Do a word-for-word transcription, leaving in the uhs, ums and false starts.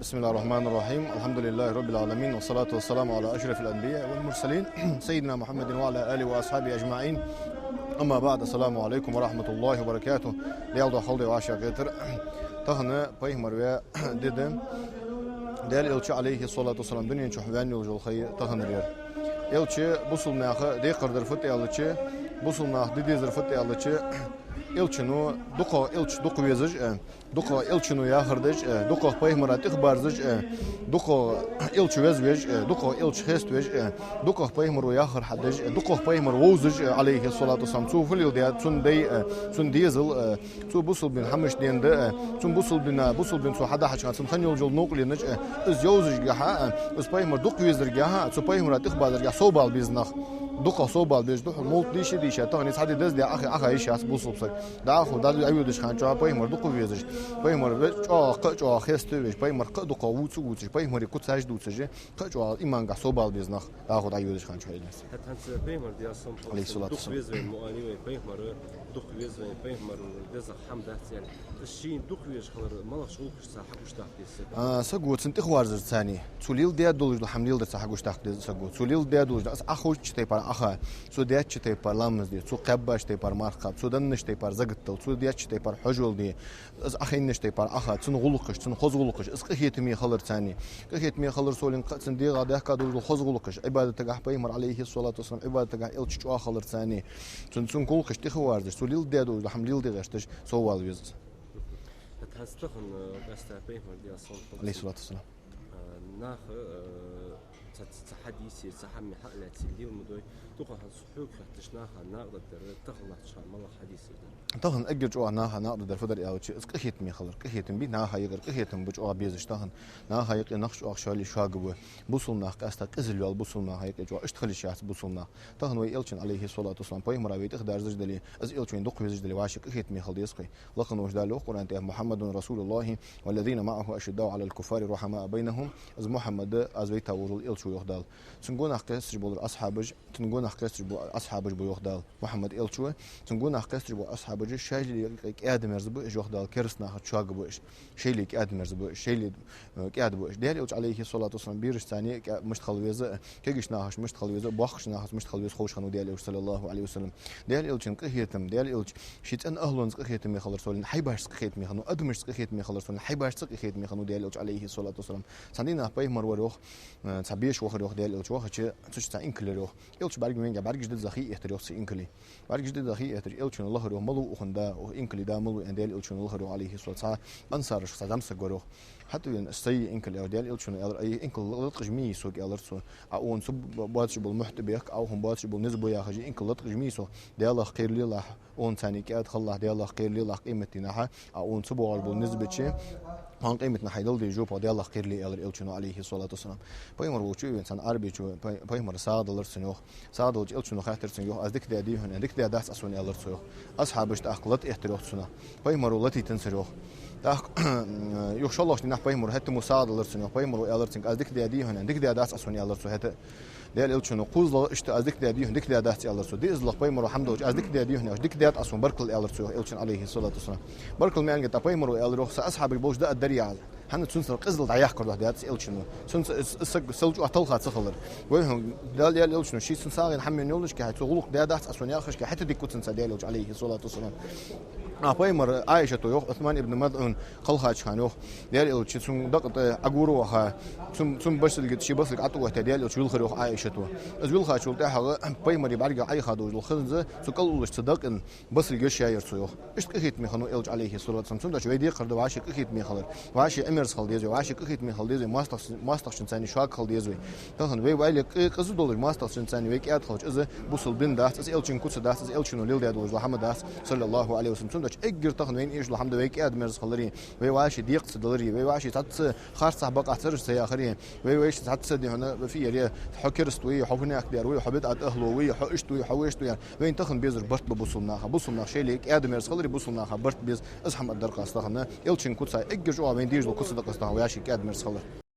بسم الله الرحمن الرحيم. الحمد لله رب العالمين، والصلاة والسلام على أشرف الأنبياء والمرسلين سيدنا محمد وعلى آله وأصحابه أجمعين. أما بعد، السلام عليكم ورحمة الله وبركاته. Даьла духьа хилда вай вӀашагӀкхетар. Тахан пайхамар ваь ди да. Даьла Элча, عليه الصلاة والسلام, дунен чу ваьнна йолаш йола ха таханара яр. Элча бусалба наха декхар дар фуд аьлча, бусалба наха де дезар фуд аьлча, Элчано дукхагӀа Элча дукха везаш а, дукхагӀа Элчано яхар деш а, дукхагӀа пайхамара тӀехбарзаш а, дукхагӀа Элча веза веш а, дукхагӀа Элча хеста веш а, дукхагӀа пайхамара яхар хьадеш а, дукхагӀа пайхамар вовзаш а, عليه الصلاة والسلام, цо фу леладаьд, цун дай а, цун дезал а, цо бусалба дина хӀамаш денна да а, цун бусалба дина, бусалба дина цо хьадахьача хана цун хинна йолаш йола новкъарлонаш а, из йовзашгахьа а, из пайхамар дукха везаргахьа а, цу пайхамара тӀехбарзаргахьа совбала беза нах. ДукхагӀа совбала безаш да хьона, мовлат дийша а дийша, тахан цхьа ди деза де Ӏоха, Ӏоха йиш яц бусалба саг. ДӀахо Даьла Ӏоводаш хана чӀоагӀа пайхамар дукха везаш, пайхамар ве-, чӀоагӀа кхы а чӀоагӀа хеста веш, пайхамар кхы а дукхагӀа вувц а вувцаш, пайхамара куцаш дувцаш, кхы а чӀоагӀа имангахьа совбала беза нах, дӀахо Даьла Ӏоводаш хана чӀоагӀа. ХӀаьта хӀанз пайхамар, Даьла салам хилда цунна, дукха веза вай, муани вай пайхамар, дукха веза вай пайхамар, дезагӀа хӀама дац аьнна. Из шийна дукха везаш хилар малагӀча гӀулакхашца хьагучадаккха деза сага? А, саго цунна тӀехварзарца, цо леладаь долаш дола хӀама леладарца хьагучадаккха деза саго. Цо леладаь долаш дола, из Ӏоховшача тайпара Ӏоха, цо деча тайпара ламаз де, цо кхаьбача тайпара марха кхаба, цо деннача тайпара закат дала, цо деча тайпара хьожол де, из Ӏохайнача тайпара Ӏоха, цун гӀулакхаш, цун хоза гӀулакхаш, из къахетаме хиларца, къахетаме хилар совлин кхы а цун дегӀа даьхка долаш дола хоза гӀулакхаш, Ӏибадатагахьа пайхамар, عليه الصلاة والسلام, Ӏибадатагахьа Элча чӀоагӀа хиларца, цун, цун гӀулакхаш тӀехварзаш, цо леладаь долаш дола хӀама леладе гӀерташ соввала веза из. ХӀанз тахан, э, къаьстта пайхамар, Даьла салам хилда цунна, عليه الصلاة والسلام, э, наха, э, цхьа, цхьа, цхьа хьадисе, цхьа хӀамах хьалаьцача леладой. Дукха хӀанз хьога хаьттача наха накъадаргдар, тахан латтача хана малагӀа хьадис да? Тахан эггара чӀоагӀа наха накъадаргдар фу дар аьлча, из къахетаме хилар, къахетам бий, наха юкъера къахетам ба чӀоагӀа безаш тахан. Наха юкъе нах чӀоагӀа шоайла шога ба. Бусалба нах къаьстта къизал йоал бусалба наха юкъе чӀоагӀа. Иштта хила йиш яц бусалба нах. Тахан вай Элчан, عليه الصلاة والسلام, пайхамара вай тӀехдарзаш дале, из Элча вайна дукха везаш дале, вӀаши къахетаме хила деза-кх вай. Лакха волча Дала йоах Къуръан тӀа: «محمد رسول الله والذين معه أشداء على الكفار رحماء بينهم». Из Мухьаммад, аз вайта волаш вола Элча ва, йоах Дала. Цун гонахьа кхесташ болар асхьабаш, цун гонахьа кхесташ бола асхьабаш ба, йоах Дала. Мухьаммад Элча ва, цун гонахьа кхесташ бола асхьабаш шоайла кӀаьда-мерза ба уж, йоах Дала, керастанаха чога ба уж. Шоайла кӀаьда-мерза ба уж, шоайла, э, кӀаьда ба уж. Даьла Элча, عليه الصلاة والسلام, берашца кӀа-, мишта хила веза, кегийча нахаца мишта хила веза, боккхийча нахаца мишта хила веза ховш хиннав Даьла Элча, صلى الله عليه وسلم. Даьла Элчан къахетам, Даьла Элча ший цӀен ахӀлонца къахетаме хилар совлин, хьайбашца къахетаме хиннав, адамашца къахетаме хилар совлин, хьайбашца къахетаме хиннав Даьла Элча, عليه الصلاة والسلام. Цхьан дийнахьа пайхамар вар, йоах, э, цхьа беша вахар, йоах, Даьла Элча, вахача, цу чу цхьа инкал яр, йоах. Элча бӀарга венга, бӀаргаш дизза хий эттар, йоах, цу инкала. БӀаргаш дизза хий эттача, Элчано лахар, йоах, малув укхун да, укх инкала да малув, аьнна, Даьла Элчано лахар, йоах, عليه الصلاة والسلام. Цхьа ансарашка цхьа зӀамсаг вар, йоах. ХӀаьта вена из са я инкал, аьлар. Даьла Элчано аьлар: «Ай, инкал латкъаш ма йий сога», аьлар цо. «Ӏа укхунца б-, боацаш бола мухь тӀабехк, Ӏа укхунца боацаш бола низ ба яхаш, инкал латкъаш ма йий сога. Даьлах кхералелахь, укхунца кӀаьда хилалахь, Даьлах кхералелахь къематдийнахьа, Ӏа укхунца боагӀаш бола низ бича, хьона къематдийнахьа дала деза жоп Ӏа Даьлах кхерале», аьлар Элчано, عليه الصلاة والسلام. Пайхамар волча вена цхьан Ӏарбечо пай-, пайхамара сагӀа далар цунна, йоах. СагӀа далча Элчано хаьттар цунга, йоах: «Аз дика даь дий хьона?» «Дика даь дац Ӏа сона», аьлар цо, йоах. Асхьабашта тӀаккха лата эттар, йоах, цунах. Пайхамаро латийтанзар, йоах. ТӀаккха, э, юха шоллагӀча дийнахьа пайхамаро хӀаьта мо сагӀа далар цунна, йоах. Пайхамаро аьлар цунга: «Аз дика даь дий хьона?» «Дика даь дац Ӏа сона», аьлар цо хӀаьта. Даьла Элчано кхозлагӀа иштта: «Аз дика даь дий хьона?» «Дика даь дац», аьлар цо. ДиъазлагӀа пайхамаро хӀама долча: «Аз дика даь дий хьона?» «Дика даьд Ӏа сона, баркал», аьлар цо, йоах, Элчан, عليه الصلاة والسلام. Баркал ма аьннагӀа, тӀаккха пайхамаро аьлар, йоах: «Са асхьабаш болча даа дарий Ӏа?» ХӀана? Цунца къизал дӀаяккхар духьа даьд из Элчано. Цунца из, из саг сел чӀоагӀа талха ца хилар. Вай хьона, Даьла, Даьла Элчано, ший цун сагӀийна хӀама енна йолашка, хьай цо гӀулакх даь дац Ӏа сона яхашка, хӀаьта дика ва цунца Даьла Элча, عليه الصلاة والسلام. А пайхамара Ӏайшата, йоах, Ӏусман ибн МазӀуна кхелхача хана, йоах, Даьла Элча цун дакъа тӀа Ӏогора ваха, цун, цун басилга, ший басилга ӀотӀаоттадаь Даьла Элча вилхар, йоах, Ӏайшата. Из вилхачул тӀехьагӀа пайхамара бӀаргех Ӏайха долаш дола хинза, цу кӀалъуллача цу дакъан басилга йиш яьяр цо, йоах. Иштта къахетаме хиннав Элча, عليه الصلاة والسلام. Цудухьа вай декхар да вӀаши къахетаме хилар. ВӀаши Ӏимерза хила деза вай, вӀаши къахетаме хила деза вай, моастагӀ-, моастагӀчунца шога хила деза вай. Тахан вай вӀалла къи-, къиза долаш моастагӀчунца вай кӀаьда хилча, из бусалба дин дац, из Элчан куц дац, из Элчано леладаь долаш дола хӀама дац, صلى الله عليه وسلم. Цудухьа эггара тахан вайна эшаш дола хӀама да вай кӀаьда-мерза хилари, вай вӀаши декъаца далари, вай вӀаши цхьацца харцахьа бакъахьа цараш ца яхари, вай вайшта цхьацца дий хьона фиер я, хьо кераста вий, хьо фуннагӀа дар вий, хьо бидӀат ахӀло вий, хьо иштта вий, хьо вешта вий, яхаш. Вайна тахан безар барт ба бусалба наха. Бусалба нах шоайла кӀаьда-мерза хилари, бусалба наха барт беза, из хӀама дар-кх аз тахан. Элчан куца эггара чӀоагӀа вайна дезаш дола куц да-кх аз тахан, вай вӀаши кӀаьда-мерза хилар.